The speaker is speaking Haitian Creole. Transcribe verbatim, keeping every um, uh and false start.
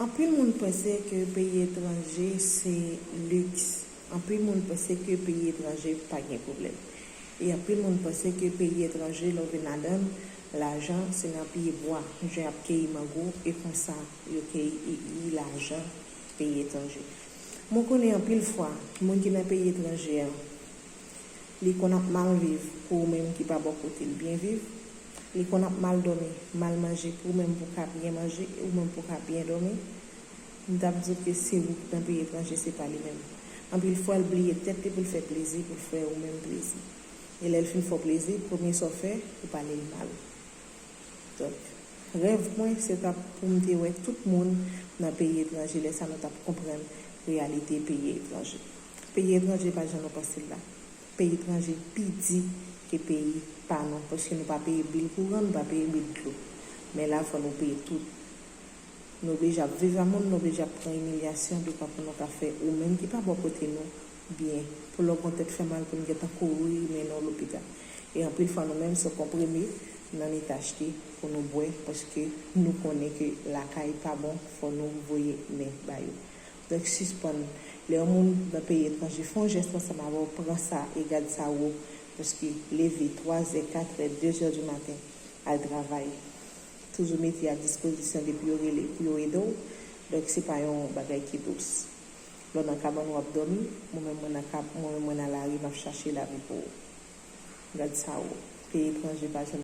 Anpil moun panse ke peyi etranje se liks. Anpil moun panse ke peyi etranje pa gen pwoblèm. E anpil moun panse ke peyi etranje, lè w vin ladan l, lajan se nan pye bwa, jan y ap keyi mango, e konsa yo keyi lajan peyi etranje. Mwen konnen anpil fwa, moun ki nan peyi etranje an, li konn ap mal viv pou ou menm ki pa bò kote l byen viv. Li konn ap mal dòmi, mal manje pou ou menm pou w ka byen manje e ou menm pou w ka byen dòmi. M t ap di w ke se ou ki nan peyi etranje, se pa li menm. Anpil fwa, l bliye tèt li pou l fè plezi, pou l fè ou menm plezi. E lè l fin fè w plezi, premye sa w fè, ou pale l mal. Donk, rèv mwen, se t ap pou m te wè tout moun nan peyi etranje, lè sa nou t ap konprann reyalite peyi etranje. Peyi etranje pa jan nou panse l la. Peyi etranje pi di ke peyi pa nou, paske nou pa peye bil kouran, nou pa peye bil dlo. Men la, fò nou peye tout. Nou oblije ap viv a moun, nou oblije ap pran imilyasyon, dekwa pou nou ka fè ou menm ki pa bò kote nou byen. Pou lè w gen tèt fè mal, pou n gentan kouri mennen w lopital. E anpil fwa, nou menm, se konprime n annik achte pou nou bwè, paske nou konnen ke lakay pa bon, fò nou voye men ba yo. Donk, sispann. Lè yon moun nan peyi etranje fè yon jès ansanm avè w, pran sa e gad sa wo, paske leve twazè, katrè, dezè di maten, al travay. Toujou mete a dispozisyon depi yo rele pou yo ede w. Donk, se pa yon bagay ki dous. Lè w nan kabann ou ap dòmi, mwen menm mwen nan kab, mwen menm mwen nan lari, m ap chache lavi pou ou. Gad sa wo. Peyi etranje pa janm